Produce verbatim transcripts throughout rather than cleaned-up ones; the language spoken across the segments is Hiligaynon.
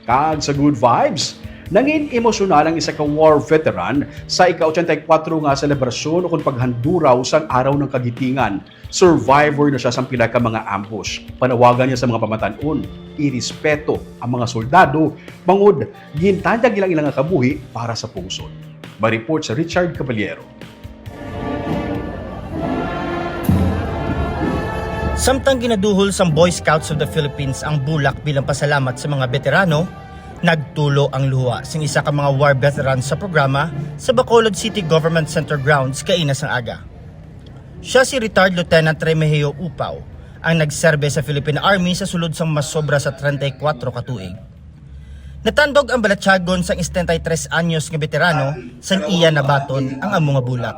Kag sa good vibes, nangin emosyonal ang isa ka war veteran sa ika-ochenta y kuwatro nga selebrasyon ukon paghanduraw sang Araw ng Kagitingan. Survivor na siya sang pila ka mga ambush. Panawagan niya sa mga pamatan-on, irespeto ang mga soldado, bangod gintanyag nila ang ilang kabuhi para sa pungsod. May report sa Richard Caballero. Samtang ginaduhol sang Boy Scouts of the Philippines ang bulak bilang pasalamat sa mga beterano, nagtulo ang luha sing isa ka mga war veteran sa programa sa Bacolod City Government Center grounds kaina sang aga. Siya si Retired Lieutenant Remigio Upaw, ang nagserbe sa Philippine Army sa sulod sang mas sobra sa treinta y cuatro ka tuig. Natandog ang balatyagon sang setenta y tres anyos nga beterano sang iya nabaton ang amo nga bulak.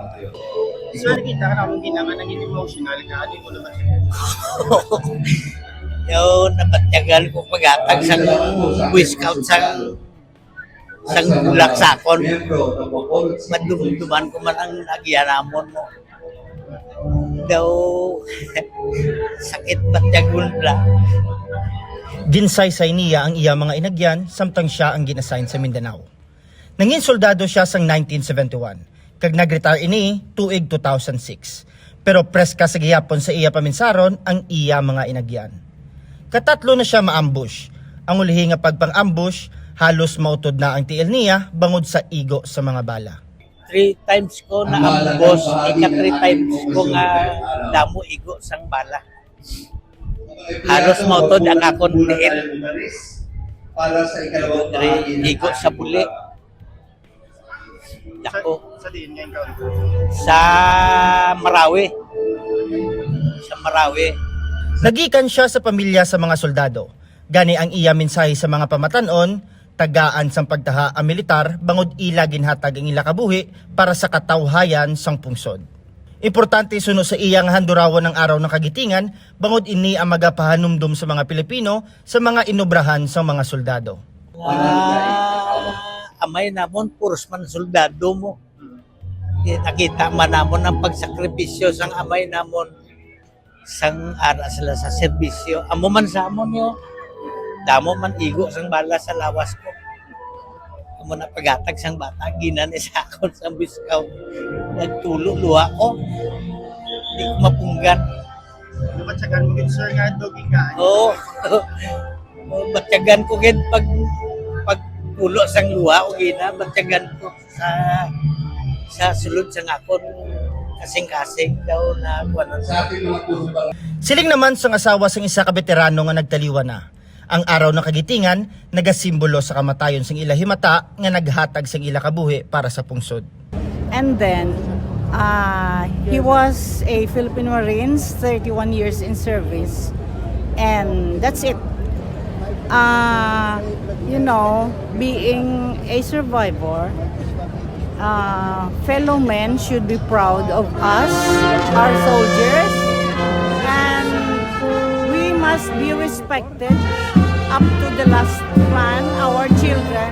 Sir, nakita ka na akong ginangan ng emotional ka. Ano yung ulo ka? Yo, nabatyagan ko paghatag sang Boy Scout sang, sang bulak sa akon. Madumduman ko man ang agian namon mo. Daw, sakit batyagon bla. Ginsaysay niya ang iya mga inagyan samtang siya ang gin-assign sa Mindanao. Nangin soldado siya sang nineteen seventy-one, kag nag-retire ini tuig two thousand six. Pero preska sa gihapon sa iya paminsaron ang iya mga inagyan. Katatlo na siya ma-ambush. Ang ulihi nga pagpang-ambush, halos mautod na ang tiil niya bangod sa igo sa mga bala. Three times ko na-ambush, ika three times ko nga damo igo sang bala. Halos mautod ang akon tiil. Igo sa buli. Dako. Sa diin nga encounter? Sa Marawi. Sa Marawi. Nagikan siya sa pamilya sa mga soldado. Gani ang iya mensahe sa mga pamatan-on, tagaan sang pagtaha ang militar bangod ila ginhatag ang ila kabuhi para sa katawhayan sang pungsod. Importante suno sa iya nga handurawon ang Araw ng Kagitingan bangod ini ang magapahanumdom sa mga Pilipino sa mga inobrahan sang mga soldado. Ah, amay namon, puros man soldado mo. Nakita man namon ang pagsakripisyo sang amay namon, sang ara sila sa serbisyo. Amo man sa amon yo, damo man igo sang bala sa lawas ko. Amo na paghatag sang bata, ginan sa akon sa biskaw. Nagtulo luha ko. Di ko mapunggan. Nabatyagan mo gid, sir, nga doggy ka? Oo. Batyagan ko gid pag, pag pulo sang luha ko gina, batyagan ko sa, sa sulod sang akon kasing-kasing daw na kuwan. Siling naman sang asawa sang isa ka beterano nga nagtaliwan na, ang Araw ng Kagitingan nagasimbolo sa kamatayon sang ila himata nga naghatag sang ila kabuhi para sa pungsod. And then, uh, he was a Philippine Marines, thirty-one years in service, and that's it. Uh, you know, being a survivor, uh, fellow men should be proud of us, our soldiers, and we must be respected up to the last clan, our children,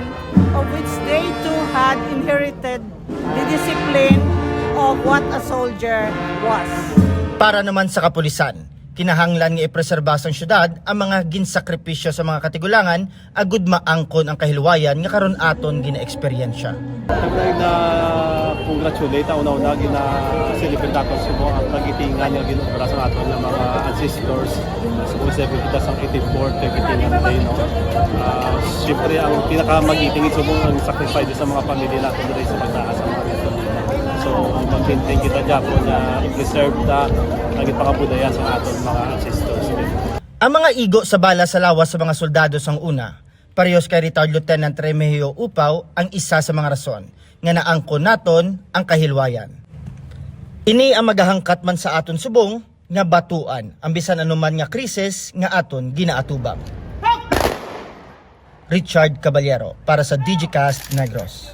of which they too had inherited the discipline of what a soldier was. Para naman sa kapulisan, kinahanglan nga ipreserba sang syudad ang mga ginsakripisyo sa mga katigulangan agud maangkon ang kahilwayan nga karon aton ginaeksperyensya. Taglay na congratulate, ang una-una, gina-celebrate nato subong ang kagitingan nga gin-obra sa aton nga mga ancestors. Subong sa kita sang eighty-fourth Kagitingan Day, no? Ah, siyempre, ang pinakamagiting subong ang sacrifice sa mga pamilya nato diri sa pagtaas sa mga ito. So, mag-maintain kita gyapon nga i-preserve ta ang ipangabudaya sa aton mga ancestors. Ang mga igo sa bala sa lawas sa mga soldado sang una, parehos kay Retired Lieutenant Remigio Upaw, ang isa sa mga rason nga naangkon naton ang kahilwayan. Ini ang magahangkat man sa aton subong nga batuan ang bisan anuman nga krisis nga aton ginaatubang. Richard Caballero para sa Digicast Negros.